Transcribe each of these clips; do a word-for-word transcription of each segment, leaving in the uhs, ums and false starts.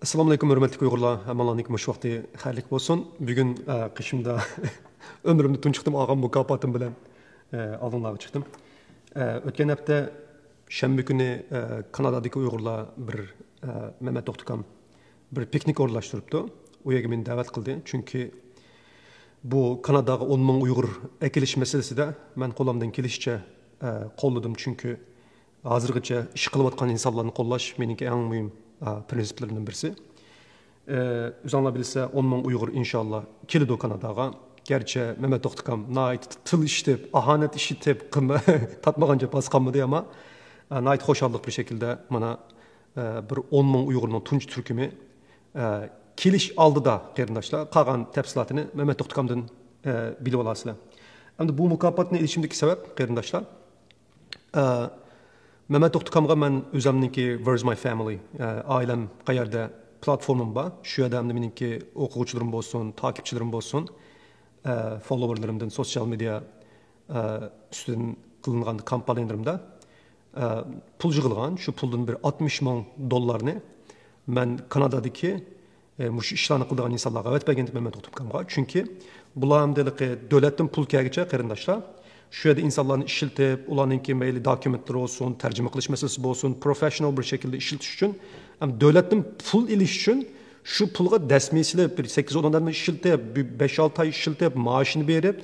ئەسسالامۇئەلەيكۇم، ھۆرمەتلىك ئۇيغۇرلار، ھەممىڭلارنىڭكى مۇشۇ ۋاقتى خەيرلىك بولسۇن. بۈگۈن، ئە، قېشىمدا ئۆمرۈمدە تۇنجى قېتىم ئالغان مۇكاپاتىم بىلەن، ئە، ئالدىڭلارغا چىقتىم. ئە، ئۆتكەن ھەپتە شەنبە كۈنى، ئە، كانادادىكى ئۇيغۇرلار بىر، ئە، مەمەت توختىكام بىر پىكنىك ئورۇنلاشتۇرۇپتۇ. ئۇ يەرگە مېنى دەۋەت قىلدى. چۈنكى بۇ كاناداغا ئون مىڭ ئۇيغۇر ئەكېلىش مەسىلىسىدە مەن قولۇمدىن كېلىشىچە، ئە، قوللىدىم. چۈنكى ھازىرغىچە ئىش قىلىۋاتقان ئىنسانلارنى قوللاش مېنىڭكى ئەڭ مۇھىم، ئا، پرىنسىپلىرىمدىن بىرسى. ئە، ئۆزۈڭلار بىلسە، ئون مىڭ ئۇيغۇر ئىنشاللا كېلىدۇ كاناداغا. گەرچە مەمەت توختىكام ناھايىتى تىل ئىشىتىپ، ئاھانەت ئىشىتىپ، قىلما-، تارتمىغان جاپاسى قالمىدى، ئەمما، ئا، ناھايىتى خۇشاللىق بىر شەكىلدە مانا، ئە، بىر ئون مىڭ ئۇيغۇرنىڭ تۇنجى تۈركۈمى، ئە، كېلىش ئالدىدا قېرىنداشلار، قالغان تەپسىلاتىنى مەمەت توختىكامدىن، ئە، بىلىۋالارسىلەر. ئەمدى بۇ مۇكاپاتنى ئېلىشىمدىكى سەۋەب، قېرىنداشلار، ئە، مەمەت توختىكامغا مەن ئۆزۈمنىڭكى Where's My Family، ئە، ئائىلەم قەيەردە پلاتفورمام بار. شۇ يەردە ئەمدى مېنىڭكى ئوقۇغۇچىلىرىم بولسۇن، تاكىپچىلىرىم بولسۇن، ئە، فوللوۋېرلىرىمدىن سوتسىيال مېدىيا، ئە، ئۈستىدىن قىلىنغان كامپانىيىلىرىمدا، ئە، پۇل يىغىلغان. شۇ پۇلدىن بىر ئاتمىش مىڭ دوللارنى مەن كانادادىكى ئە، مۇشۇ ئىشلارنى قىلىدىغان ئىنسانلارغا ئەۋەتىپ بەرگەن دېدى مەمەت توختىكامغا. چۈنكى بۇلار ئەمدى ھېلىقى دۆلەتتىن پۇل كەلگۈچە قېرىنداشلار، شۇ يەردە ئىنسانلارنى ئىشلىتىپ، ئۇلارنىڭكى مەيلى دوكۇمېنتلىرى بولسۇن، تەرجىمە قىلىش مەسىلىسى بولسۇن، پروفېشنال بىر شەكىلدە ئىشلىتىش ئۈچۈن، ھەم دۆلەتتىن پۇل ئېلىش ئۈچۈن شۇ پۇلغا دەسمىيە سېلىپ، بىر سەككىز ئون ئادەمنى ئىشلىتىپ، بىر بەش ئالتە ئاي ئىشلىتىپ، مائاشىنى بېرىپ،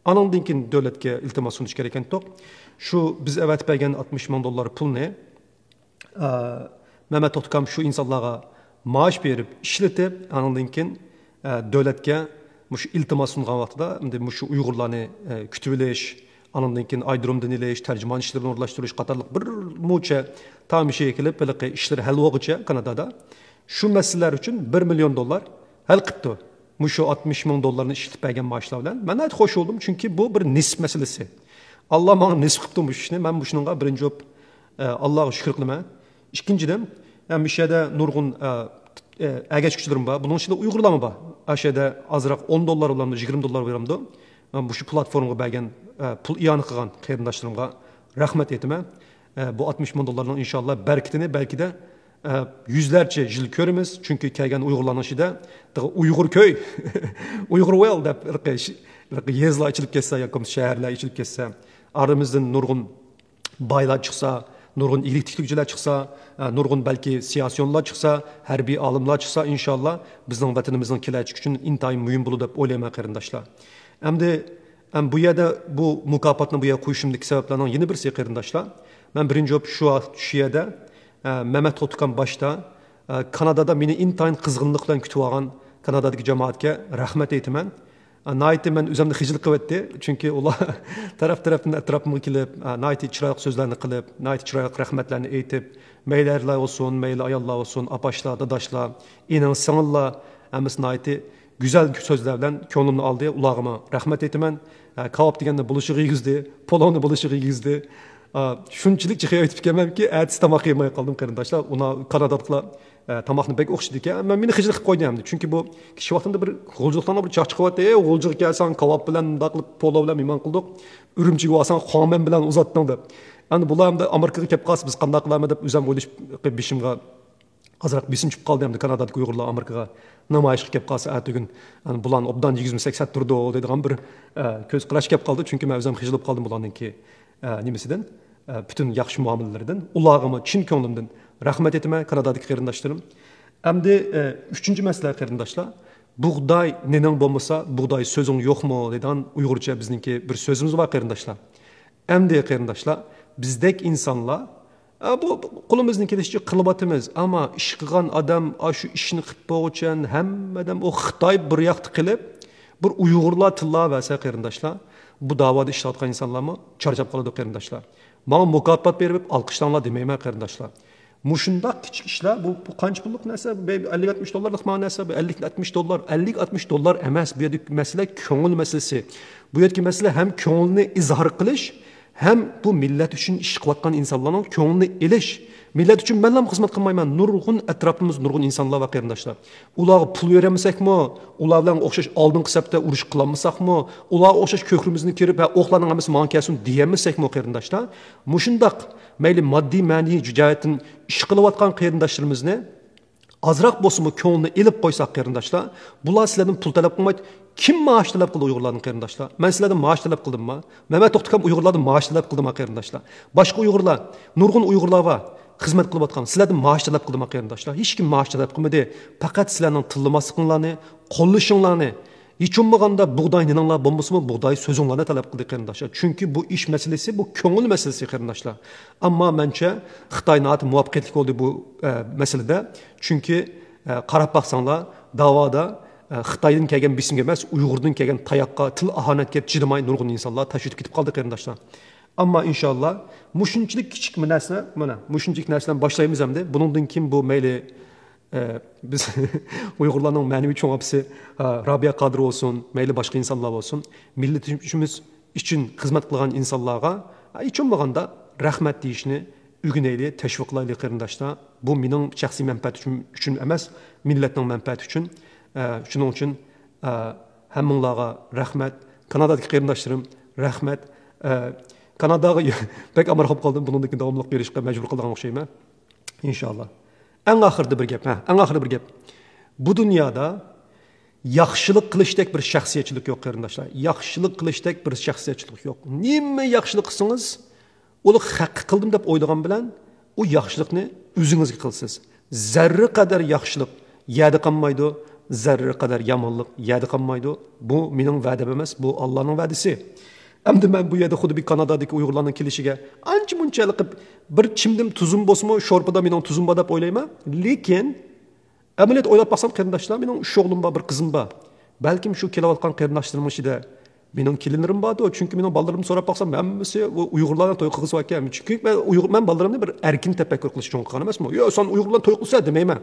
ئانىڭدىن كېيىن دۆلەتكە ئىلتىماس سۇنۇش كېرەك ئىكەنتۇق. شۇ بىز ئەۋەتىپ بەرگەن ئاتمىش مىڭ دوللار پۇلنى ئە، مەمەت توختىكام شۇ ئىنسانلارغا مائاش بېرىپ، ئىشلىتىپ، ئانىڭدىن كېيىن، ئە، دۆلەتكە مۇشۇ ئىلتىماس سۇنغان ۋاقتىدا، ئەمدى مۇشۇ ئۇيغۇرلارنى، ئە، كۈتۈۋېلىش، ئانىڭدىن كېيىن ئايرودرومدىن ئېلىش، تەرجىمانىش ئىشلىرىنى ئورۇنلاشتۇرۇش قاتارلىق بىر مۇنچە تامىشىگە كېلىپ، ھېلىقى ئىشلىرى ھەل بولغۇچە كانادادا شۇ مەسىلىلەر ئۈچۈن بىر مىليون دوللار ھەل قىپتۇ. مۇشۇ ئاتمىش مىڭ دوللارنى ئىشلىتىپ بەرگەن مائاشلار بىلەن. مەن ناھايىتى خوش بولدۇم، چۈنكى بۇ بىر نېسىپ مەسىلىسى. ئاللا ماڭا نېسىپ قىپتۇ مۇشۇ ئىشنى. مەن مۇشۇنىڭغا بىرىنچى بولۇپ، ئە، ئاللاغا شۈكۈر قىلىمەن. ئىككىنچىدىن، ئە، مۇشۇ يەردە نۇرغۇن، ئە، ئە، ئەگەشكۈچىلىرىم بار. بۇنىڭ ئىچىدە ئۇيغۇرلارمۇ بار. ئاشۇ يەردە ئازراق ئون دوللار بولامدۇ، يىگىرمە دوللار بولامدۇ، ئە، مۇشۇ پلاتفورمىغا بەرگەن، ئە، پۇل ئىئانە قىلغان قېرىنداشلىرىمغا رەھمەت ئېيتىمەن. ئە، بۇ ئاتمىش مىڭ دوللارنىڭ ئىنشاللا بەرىكىتىنى بەلكىدە، ئە، يۈزلەرچە يىل كۆرىمىز. چۈنكى كەلگەن ئۇيغۇرلارنىڭ ئىچىدە، تېخى ئۇيغۇر كۆي، ئۇيغۇر ۋېل دەپ ھېلىقى ش-، ھېلىقى يېزىلار ئېچىلىپ كەتسە ياكى شەھەرلەر ئېچىلىپ كەتسە، ئارىمىزدىن نۇرغۇن بايلار چىقسا، نۇرغۇن ئىگىلىك تىكلىگۈچىلەر چىقسا، ئە، نۇرغۇن بەلكى سىياسىيونلار چىقسا، ھەربىي ئالىملار چىقسا، ئىنشاللا بىزنىڭ ۋەتىنىمىزنىڭ كېلەچىكى ئۈچۈن ئىنتايىن مۇھىم بولىدۇ دەپ ئويلايمەن، قېرىنداشلار. ئەمدى، ئەم، بۇ يەردە بۇ مۇكاپاتنى بۇ يەرگە قويۇشۇمدىكى سەۋەبلەرنىڭ يەنە بىرسى، قېرىنداشلار، مەن بىرىنچى بولۇپ شۇ ۋاقىت شۇ يەردە، ئە، مەمەت توختىكام باشتا، ئە، كانادادا مېنى ئىنتايىن قىزغىنلىق بىلەن كۈتۈۋالغان كانادادىكى جامائەتكە رەھمەت ئېيتىمەن. ئە، ناھايىتى مەن ئۆزۈمنى خىجىل قىلىۋەتتى، چۈنكى ئۇلار تەرەپ-تەرەپتىن ئەتراپىمغا كېلىپ، ئە، ناھايىتى چىرايلىق سۆزلەرنى قىلىپ، ناھايىتى چىرايلىق رەھمەتلەرنى ئېيتىپ، مەيلى ئەرلەر بولسۇن، مەيلى ئاياللار بولسۇن، ئاپاشلار، داداشلار، ئىنىڭ، سىڭىللار، ھەممىسى ناھايىتى گۈزەل سۆزلەر بىلەن كۆڭلۈمنى ئالدى. ئۇلارغىمۇ رەھمەت ئېيتىمەن. ئە، كاۋاپ دېگەننى بولۇشىغا يېگۈزدى، پولونى بولۇشىغا يېگۈزدى. ئە، شۇنچىلىك جىق يەپ كەلمەنكى، ئەتىسى تاماق يېمەي قالدىم، قېرىنداشلار. ئۇنا-، كانادالىقلار، ئە، تاماقنى بەك ئوخشىدىكەن. مەن، مېنى خىجىل قىلىپ قويدى ئەمدى. چۈنكى بۇ كىشى ۋاقتىمدا بىر غۇلجىلىقلارنىڭ بىر چاقچىقى بارتتى، «ئەي، غۇلجىغا كەلسەڭ كاۋاپ بىلەن مۇنداق قىلىپ، پولو بىلەن مېھمان قىلدۇق. ئۈرۈمچىگە بارساڭ خۇاڭمەن بىلەن ئۇزاتتىڭ» دەپ. ئەمدى بۇلار ئەمدى ئامېرىكىغا كەپ قالسا بىز قانداق قىلارمىز دەپ ئۆزۈم ئويلىشىپ بېشىمغا ئازراق بېسىم چۈشۈپ قالدى. ئەمدى كانادادىكى ئۇيغۇرلار ئامېرىكىغا نامايىشقا كەپ قالسا، ئەتىگۈن، ئەنە، بۇلارنى ئوبدان يېگۈزمىسەك سەت تۇرىدۇ دەيدىغان بىر، ئە، كۆز قاراش كەپ قالدى. چۈنكى مەن ئۆزۈم خىجىل بولۇپ قالدىم بۇلارنىڭكى، ئە، نېمىسىدىن، ئە، پۈتۈن ياخشى مۇئامىلىلىرىدىن. ئۇلارغىمۇ چىن كۆڭلۈمدىن رەھمەت ئېيتىمەن، كانادادىكى قېرىنداشلىرىم. ئەمدى، ئە، ئۈچىنچى مەسىلە، قېرىنداشلار، «بۇغداي نېنىڭ بولمىسا، بۇغداي سۆزۈڭ يوقمۇ؟» دەيدىغان ئۇيغۇرچە بىزنىڭكى بىر سۆزىمىز بار، قېرىنداشلار. ئەمدى، قېرىنداشلار، بىزدەك ئىنسانلار، ئا، بۇ، بۇ قولىمىزدىن كېلىشىچە قىلىۋاتىمىز. ئەمما ئىش قىلغان ئادەم، ئا، شۇ ئىشنى قىلىپ بولغۇچە ھەممە ئادەم ئۇ خىتاي بىر ياقتا قىلىپ، بىر ئۇيغۇرلار تىللاۋەرسە، قېرىنداشلار، بۇ داۋادا ئىشلەۋاتقان ئىنسانلارمۇ چارچاپ قالىدۇ، قېرىنداشلار. ماڭا مۇكاپات بېرىپ ئالقىشلاڭلار دېمەيمەن، قېرىنداشلار. مۇشۇنداق كىچىك ئىشلار، بۇ، بۇ قانچە پۇللۇق نەرسە؟ بۇ ئەللىك ئاتمىش دوللارلىق مانا نەرسە، بۇ ئەللىك ئاتمىش دوللار، ئەللىك ئاتمىش دوللار ئەمەس. بۇ يەردىكى مەسىلە كۆڭۈل مەسىلىسى. بۇ يەردىكى مەسىلە ھەم كۆڭۈلنى ئىزھار قىلىش، ھەم بۇ مىللەت ئۈچۈن ئىش قىلىۋاتقان ئىنسانلارنىڭ كۆڭلىنى ئېلىش. مىللەت ئۈچۈن مەنلا خىزمەت قىلمايمەن. نۇرغۇن ئەتراپىمىزدا نۇرغۇن ئىنسانلار بار، قېرىنداشلار. ئۇلارغا پۇل بېرەلمىسەكمۇ، ئۇلار بىلەن ئوخشاش ئالدىنقى سەپتە ئۇرۇش قىلالمىساقمۇ، ئۇلارغا ئوخشاش كۆكرىمىزنى كېرىپ، ھە، ئوقلارنىڭ ھەممىسى ماڭا كەلسۇن دېيەلمىسەكمۇ، قېرىنداشلار، مۇشۇنداق مەيلى ماددىي مەنىۋى جەھەتتىن ئىش قىلىۋاتقان قېرىنداشلىرىمىزنى ئازراق بولسىمۇ كۆڭلىنى ئېلىپ قويساق، قېرىنداشلار، بۇلار سىلەردىن پۇل تەلەپ قىلمايدۇ. كىم مائاش تەلەپ قىلدى ئۇيغۇرلاردىن، قېرىنداشلار؟ مەن سىلەردىن مائاش تەلەپ قىلدىمما؟ مەمەت توختى ئۇكام ئۇيغۇرلاردىن مائاش تەلەپ قىلدىما، قېرىنداشلار؟ باشقا ئۇيغۇرلار، نۇرغۇن ئۇيغۇرلار بار، خىزمەت قىلىۋاتقان. سىلەردىن مائاش تەلەپ قىلدىما، قېرىنداشلار؟ ھېچكىم مائاش تەلەپ قىلمىدى. پەقەت سىلەرنىڭ تىللىماسلىقىڭلارنى، قوللىشىڭلارنى، ھېچ بولمىغاندا بۇغداي نېنىڭلار بولمىسىمۇ، بۇغداي سۆزۈڭلارنى تەلەپ قىلدى، قېرىنداشلار. چۈنكى بۇ ئىش مەسىلىسى، بۇ كۆڭۈل مەسىلىسى، قېرىنداشلار. ئەمما مەنچە خىتاي ناھايىتى مۇۋەپپەقىيەتلىك بولدى بۇ، ئە، مەسىلىدە. چۈنكى، ئە، قاراپ باقساڭلار، داۋادا، ئە، خىتايدىن كەلگەن بېسىمگە ئەمەس، ئۇيغۇردىن كەلگەن تاياققا، تىل ئاھانەتكە چىدىماي نۇرغۇن ئىنسانلار تاش ئۆتۈپ كېتىپ قالدى، قېرىنداشلار. ئەمما ئىنشاللا مۇشۇنچىلىك كىچىك نەرسە، مانا مۇشۇنچىلىك نەرسىدىن باشلايمىز ئەمدى. بۇنىڭدىن كېيىن بۇ مەيلى، ئە، بىز ئۇيغۇرلارنىڭ مەنىۋى چوڭ ئاپىسى، ئە، رابىيە قادىر بولسۇن، مەيلى باشقا ئىنسانلار بولسۇن، مىللىتىمىز ئۈچۈن خىزمەت قىلغان ئىنسانلارغا، ئە، ھېچ بولمىغاندا رەھمەت دېيىشنى ئۆگىنەيلى، تەشۋىقلايلى، قېرىنداشلار. بۇ مېنىڭ شەخسىي مەنپەئەت ئۈچۈن، ئۈچۈن ئەمەس، مىللەتنىڭ مەنپەئەتى ئۈچۈن. ئە، شۇنىڭ ئۈچۈن، ئە، ھەممىڭلارغا رەھمەت. كانادادىكى قېرىنداشلىرىم، رەھمەت. ئە، كاناداغا بەك ئامراق بولۇپ قالدىم. بۇنىڭدىن كېيىن داۋاملىق بېرىشقا مەجبۇر قىلىدىغان ئوخشايمەن. ئىنشاللا. ئەڭ ئاخىرىدا بىر گەپ، ھە، ئەڭ ئاخىرىدا بىر گەپ. بۇ دۇنيادا ياخشىلىق قىلىشتەك بىر شەخسىيەتچىلىك يوق، قېرىنداشلار. ياخشىلىق قىلىشتەك بىر شەخسىيەتچىلىك يوق. نېمە ياخشىلىق قىلسىڭىز، ئۇلۇق ھەققە قىلدىم دەپ ئويلىغان بىلەن ئۇ ياخشىلىقنى ئۆزىڭىزگە قىلىسىز. زەررە قەدەر ياخشىلىق يەردە قالمايدۇ، زەررە قەدەر يامانلىق يەردە قالمايدۇ. بۇ مېنىڭ ۋەدەم ئەمەس، بۇ ئاللانىڭ ۋەدىسى. ئەمدى مەن بۇ يەردە خۇددى بىر كانادادىكى ئۇيغۇرلارنىڭ كېلىشىگە ئانچە مۇنچە ھېلىقى بىر چىمدىم تۇزۇم بولسىمۇ، شورپىدا مېنىڭ تۇزۇم بار دەپ ئويلايمەن. لېكىن ئەمەلىيەتتە ئويلاپ باقسام، قېرىنداشلار، مېنىڭ ئۈچ ئوغلۇم بار، بىر قىزىم بار. بەلكىم شۇ كېلىۋاتقان قېرىنداشلىرىمنىڭ ئىچىدە مېنىڭ كېلىنلىرىم باردۇ. چۈنكى مېنىڭ بالىلىرىمنى سوراپ باقسام، ھەممىسى ئۇ ئۇيغۇرلارنىڭ توي قىلغۇسى باركەن. چۈنكى مەن ئۇيغۇر، مەن بالىلىرىمنى بىر ئەركىن تەپەككۇر قىلىش ئۈچۈن قىلغان ئەمەسمۇ. يا، سەن ئۇيغۇر بىلەن توي قىلسا دېمەيمەن.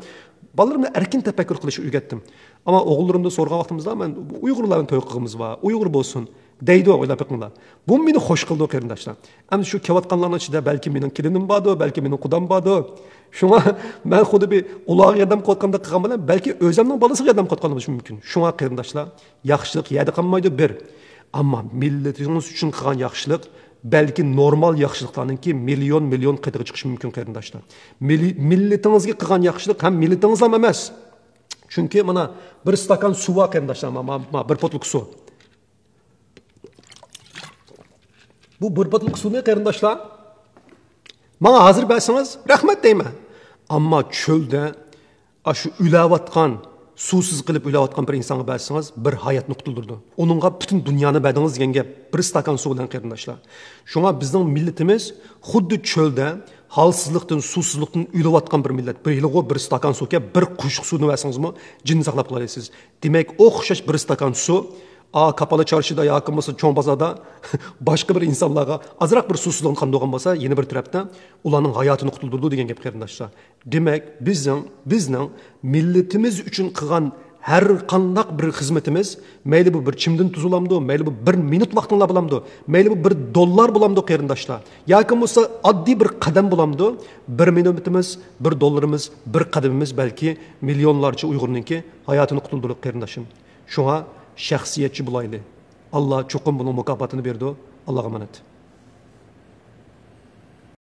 بالىلىرىمنى ئەركىن تەپەككۇر قىلىشقا ئۆگەتتىم. ئەمما ئوغۇللىرىمدىن سورىغان ۋاقتىمىزدا، مەن ئۇيغۇرلار بىلەن توي قىلغۇمىز بار، ئۇيغۇر بولسۇن دەيدۇ، ئويلاپ بېقىڭلار. بۇ مېنى خوش قىلىدۇ، قېرىنداشلار. ئەمدى شۇ كېلىۋاتقانلارنىڭ ئىچىدە بەلكى مېنىڭ كېلىنىم باردۇ، بەلكى مېنىڭ قۇدام باردۇ. شۇڭا مەن خۇددى بىر ئۇلارغا ياردەم قىلىۋاتقاندەك قىلغان بىلەن، بەلكى ئۆزۈمنىڭ بالىسىغا ياردەم قىلىۋاتقان بولۇشۇم مۇمكىن. شۇڭا قېرىنداشلار، ياخشىلىق يەردە قالمايدۇ، بىر. ئەمما مىللىتىڭىز ئۈچۈن قىلغان ياخشىلىق بەلكى نورمال ياخشىلىقلارنىڭكى مىليون، مىليون قېتىغا چىقىشى مۇمكىن، قېرىنداشلار. مىللىتىڭىزگە قىلغان ياخشىلىق ھەم مىللىتىڭىزلا ئەمەس. چۈنكى مانا بىر ئىستاكان سۇ بار، قېرىنداشلار، ما، ما، ما، بىر پوتلۇق سۇ. بۇ بىر پوتلۇق سۇنى، قېرىنداشلار، ماڭا ھازىر بەرسىڭىز، رەھمەت دەيمەن. ئەمما چۆلدە ئاشۇ ئۆلەۋاتقان، سۇسىز قېلىپ ئۆلەۋاتقان بىر ئىنسانغا بەرسىڭىز، بىر ھاياتنى قۇتۇلدۇرىدۇ. ئۇنىڭغا پۈتۈن دۇنيانى بەردىڭىز دېگەن گەپ، بىر ئىستاكان سۇ بىلەن، قېرىنداشلار. شۇڭا بىزنىڭ مىللىتىمىز خۇددى چۆلدە ھالسىزلىقتىن، سۇسىزلىقتىن ئۆلۈۋاتقان بىر مىللەت. بىر ھېلىغۇ بىر ئىستاكان سۇكەن، بىر قوشۇق سۇنى بەرسىڭىزمۇ جېنىنى ساقلاپ قالالايسىز. دېمەك، ئوخشاش بىر ئىستاكان سۇ، ئا، كاپالا چارشىدا ياكى بولمىسا چوڭ بازاردا باشقا بىر ئىنسانلارغا ئازراق بىر سۇسىزلىقنى قاندۇرغان بولسا، يەنە بىر تەرەپتە ئۇلارنىڭ ھاياتىنى قۇتۇلدۇرىدۇ دېگەن گەپ، قېرىنداشلار. دېمەك، بىزنىڭ، بىزنىڭ مىللىتىمىز ئۈچۈن قىلغان ھەر قانداق بىر خىزمىتىمىز، مەيلى بۇ بىر چىمدىن تۇز بولامدۇ، مەيلى بۇ بىر مىنۇت ۋاقتىڭلار بولامدۇ، مەيلى بۇ بىر دوللار بولامدۇ، قېرىنداشلار، ياكى بولمىسا ئاددىي بىر قەدەم بولامدۇ، بىر مىنۇتىمىز، بىر دوللىرىمىز، بىر قەدىمىمىز بەلكى مىليونلارچە ئۇيغۇرنىڭكى ھاياتىنى قۇتۇلدۇرىدۇ، قېرىنداشىم. شۇڭا شەخسىيەتچى بولايلى. ئاللا چوقۇم بۇنىڭ مۇكاپاتىنى بېرىدۇ. ئاللاغا ئامانەت.